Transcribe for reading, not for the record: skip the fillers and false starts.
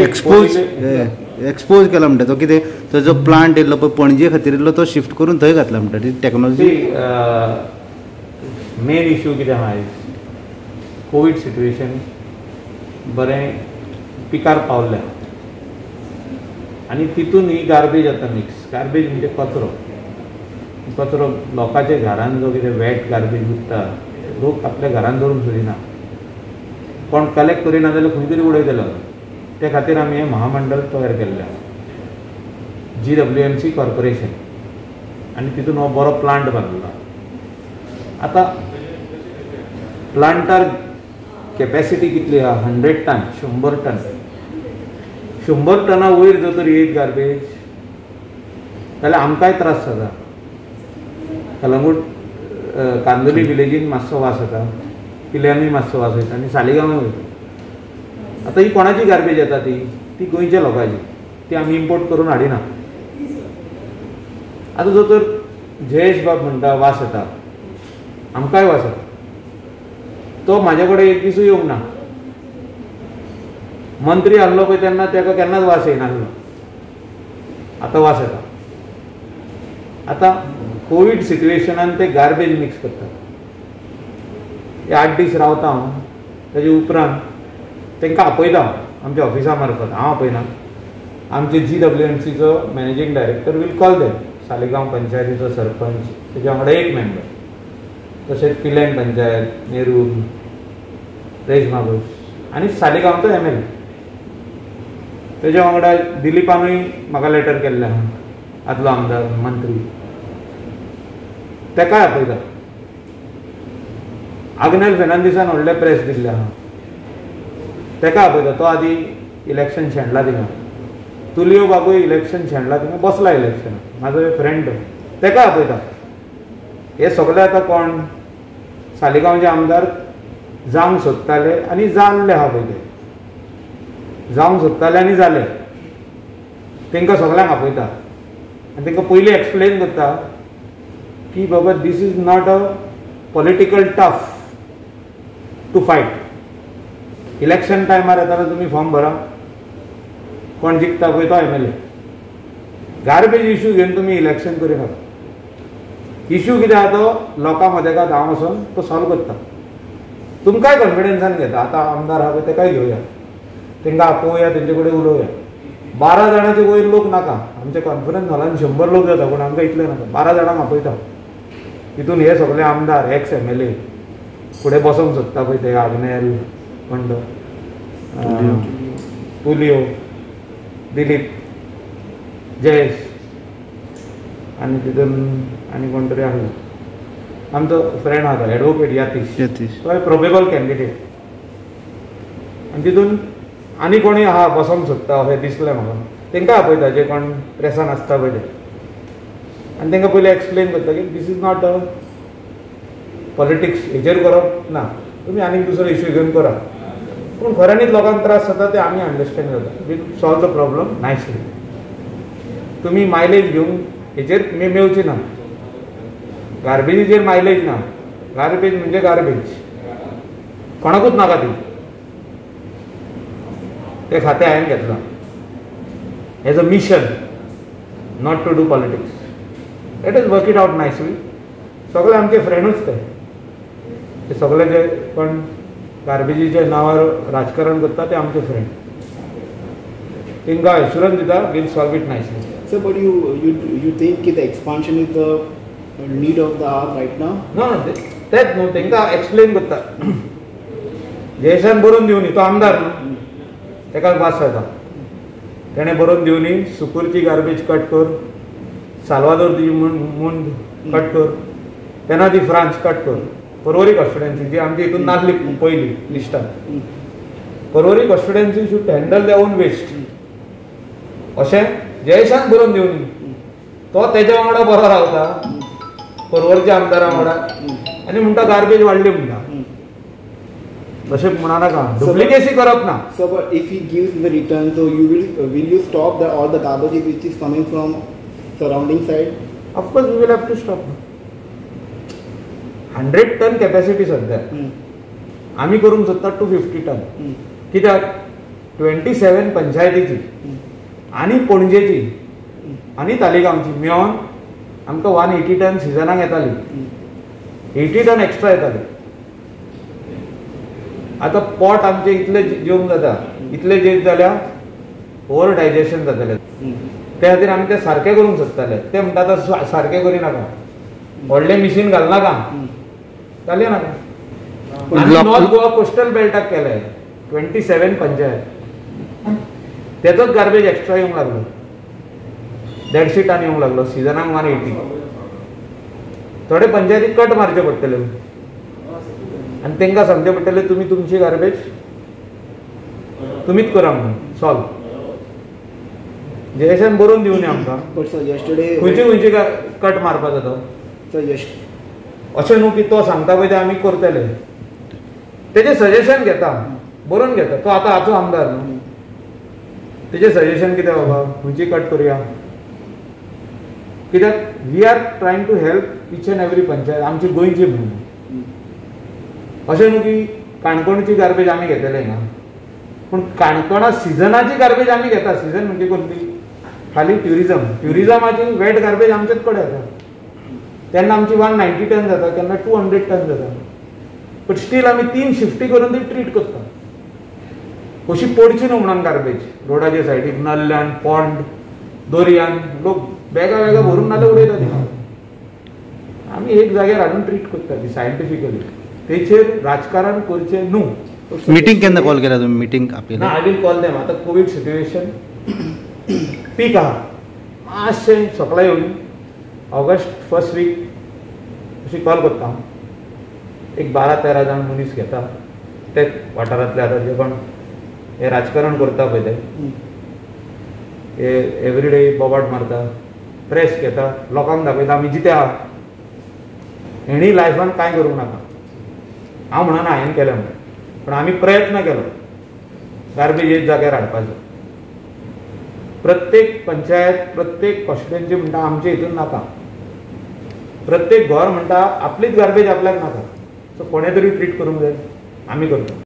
Expose expose केला म्हणटा तो कितें तो जो प्लांट येयल्लो पळय पणजे खातीर येयल्लो तो शिफ्ट करून थंय घातला म्हणटा ती टॅक्नॉलॉजी. मेन इशू कितें आहा, कोवीड सिट्युएशन बरें पिकार पावल्लें आनी तितून ही गार्बेज आतां मिक्स. गार्बेज म्हणजे कचरो, कचरो लोकांच्या घरान जो कितें वेट गार्बेज उरता लोक आपल्या घरान दवरूंक सोदिना, कोण कलेक्ट करिना जाल्यार खंय तरी उडयतलो. ते खातीर आमी हें महामंडळ तयार केल्लें आसा, GWMC corporation, आनी तितून हो बरो प्लांट बांदला. आतां प्लांटार कॅपॅसिटी कितली आहा, 100 टन, 100 टन. 100 टना वयर जर तर येयत गार्बेज जाल्यार आमकांय त्रास जाता. कलंगूट कांदोली विलेजीन मातसो वास येता, किल्ल्यानूय मातसो वास वयता आनी सालिगांवूय वयता. आतां ही कोणाची गार्बेज येता ती ती गोंयच्या लोकांची, ती आमी इम्पोर्ट करून हाडिना. आतां जो तर जयेश बाब म्हणटा वास येता, आमकांय वास येता, तो म्हाजे कडेन एक दिसूय येवंक ना. मंत्री आहलो पळय तेन्ना ताका केन्नाच वास येयनासलो, आतां वास येता. आतां कोवीड सिट्युएशनान ते गार्बेज मिक्स करतात. हे 8 दीस रावता हांव, ताजे उपरांत तांकां आपयता हांव आमच्या ऑफिसा मार्फत, हांव आपयना, आमचे GWMCचो managing director will call them, Saligao पंचायतीचो sarpanch तेज्या वांगडा एक मेंबर, तशेंच पिलेम पंचायत, नेरूल, रेज मागूस आनी सालिगांवचो MLA. तेज्या वांगडा दिलीपानूय म्हाका लेटर केल्लें आहा, आदलो आमदार मंत्री, तेकाय आपयता. आग्नेल फेर्नांदीसान व्हडलें प्रेस दिल्लें आहा, तेका आपयता. तो आदी इलेक्शन शेणला थिंगा, तुलियो बाबूय इलेक्शन शेणला थिंगा, बसला इलेक्शन, म्हाजो एक फ्रेंड, तेका आपयता. हे सगळे आतां कोण सालिगांवचे आमदार जावंक सोदताले आनी जाल्ले आहा पळय, ते जावंक सोदताले आनी जाले, तांकां सगळ्यांक आपयता आनी तांकां पयलीं एक्सप्लेन करता की बाबा this is not a political tough to fight. Election टायमार येताना तुमी फॉर्म भरा, कोण जिखता पळय तो MLA. Garbage issue घेवन तुमी इलेक्शन करिनाका. इशू कितें आहा तो लोकां मदेकात हांव वचोन तो सॉल्व करता, तुमकांय कॉन्फिडन्सान घेता. आतां आमदार आहा पळय तेकाय घेवया, तांकां आपोवया, तेंचे कडेन उलोवया. 12 जाणांचे वयर लोक नाका, आमच्या कॉन्फरन्स हॉलान 100 लोक जाता, पूण आमकां इतले नाका, 12 जाणांक आपयता. तितून हे सगळे आमदार एक्स MLA फुडें बसोंक सोदता पळय ते, आग्नेल, कोण तो तुलियो, दिलीप, जयेश आनी तितून आनी कोण तरी आहलो आमचो फ्रेंड आहा एडवोकेट यातीश, तो प्रोबेबल कॅन्डिडेट. आनी तितून आनी कोणूय आहा बसोंक सोदता अशें दिसलें म्हाका, तांकां आपयता जे कोण प्रेसान आसता पळय ते, आनी तांकां पयलीं एक्सप्लेन करता की this is not a politics, हेजेर करप ना, तुमी आनीक दुसरो इशू घेवन करा, पूण खऱ्यांनीच लोकांक त्रास जाता ते आमी अंडरस्टँड करता. We'll solve the problem nicely. तुमी मायलेज घेवन हेजेर मेवची ना, गार्बेजीचेर मायलेज ना, गार्बेज म्हणजे गार्बेज, कोणाकूच नाका ती. ते खातें हांवें घेतलां as a mission, not to do politics. Let us work it out nicely. सगळे आमचे फ्रेंडूच ते, ते सगळे जे कोण गार्बेजीच्या नांवार राजकारण करता ते आमचे फ्रेंड, तांकां एश्युरन्स दिता we'll solve it nicely. Sir, but you think the expansion is the need of the hour right now? ना, तेच न्हू तांकां एक्सप्लेन करता. जयेशान बरोवन दिवनी, तो आमदार न्हू, ताका वास येता, तेणें बरोवन दिवनी सुकूरची गार्बेज कट कर, साल्वादोर दी मुंड कट कर, तेन्ना दी फ्रांस कट कर, पर्वरी कॉन्स्टिट्युएन्सी जी आमची हितून नासली पयली लिस्टान, Porvorim constituency should handle their own waste अशें जयेशान बरोवन दिवनी. तो तेज्या वांगडा बरो रावता पर्वरच्या आमदारा वांगडा आनी म्हणटा गार्बेज वाडली म्हणटा, तशें म्हणा नाका, डुप्लिकेसी करप ना. So but if he gives the return, so you will you stop the all the garbage which is coming from surrounding side? Of course we will have to stop. 100 ton capacity सध्या आमी करूंक सोदता 250 ton. कित्याक 27 पंचायतीची आनी पणजेची आनी तालिगांवची मेळोन आमकां 180 ton सिजनाक येताली, 80 टन एक्स्ट्रा येताली. आतां पोट आमचें इतलें जेवंक जाता, इतलें जेयत जाल्यार ओवर डायजेशन जातलें. त्या खातीर आमी तें सारकें करूंक सोदताले. ते म्हणटा आतां सारकें करिनाका, व्हडलें मिशीन घालनाका, घालया नाका. आमी नॉर्थ गोवा कोस्टल बेल्टाक केलें 27 पंचायत, तेचोच गार्बेज एक्स्ट्रा येवंक लागलो, 150 टन येवंक लागलो सिजनाक 180. थोडे पंचायती कट मारचे पडटले आनी तांकां सांगचें पडटलें तुमी तुमची गार्बेज तुमीच करा म्हणून सॉल्व. जयेशान बरोवन दिवनी आमकां खंयची खंयची कट मारपाचो तो. अशें न्हू की तो सांगता पळय तें आमी करतले, तेजें सजेशन घेता, बरोवन घेता. तो आतां आजचो आमदार न्हू, तेजें सजेशन कितें बाबा खंयची कट करुया, कित्याक we are trying to help each and every panchayat आमची गोंयची म्हणून. अशें न्हू की काणकोणची गार्बेज आमी घेतले ना, पूण काणकोणा सिजनाची गार्बेज आमी घेता. सिजन म्हणजे कोणती? खाली ट्युरिजम, ट्युरिजमाची वेट गार्बेज आमचेच कडेन येता. तेन्ना आमची 190 टन जाता, केन्ना 200 टन जाता, बट स्टील आमी 3 शिफ्टी करून ती ट्रीट करता. अशी पडची न्हू म्हणून गार्बेज रोडाच्या सायडीक, नल्ल्यान, पोंड, दर्यान लोक बेगा बेगा भरून नाल्यार उडयता ती. आमी एक जाग्यार हाडून ट्रीट करता ती सायंटिफिकली. तेचेर राजकारण करचें न्हू. मिटींग केन्ना कॉल केला तुमी? मिटींग आपयला? ना, I will call them. आतां कोवीड सिट्युएशन पीक आहा, मातशें सकला येवन ऑगस्ट फर्स्ट वीक अशी कॉल करता हांव. एक 12-13 जाण मनीस घेता ते वाठारांतले. आतां जे कोण हे राजकारण करता पळय ते हे एवरीडे बोबाट मारता, प्रेस घेता, लोकांक दाखयता आमी जिते आहा. हेणी लायफान कांय करूंक नाका. हांव म्हणना हांवें केलें म्हणून, पूण आमी प्रयत्न केलो गार्बेज एक जाग्यार हाडपाचो. प्रत्येक पंचायत, प्रत्येक कॉन्स्टिट्युएन्सी म्हणटा आमचे हितून नाका, प्रत्येक घर म्हणटा आपलीच गार्बेज आपल्याक नाका. सो कोणें तरी ट्रीट करूंक जाय, आमी करता.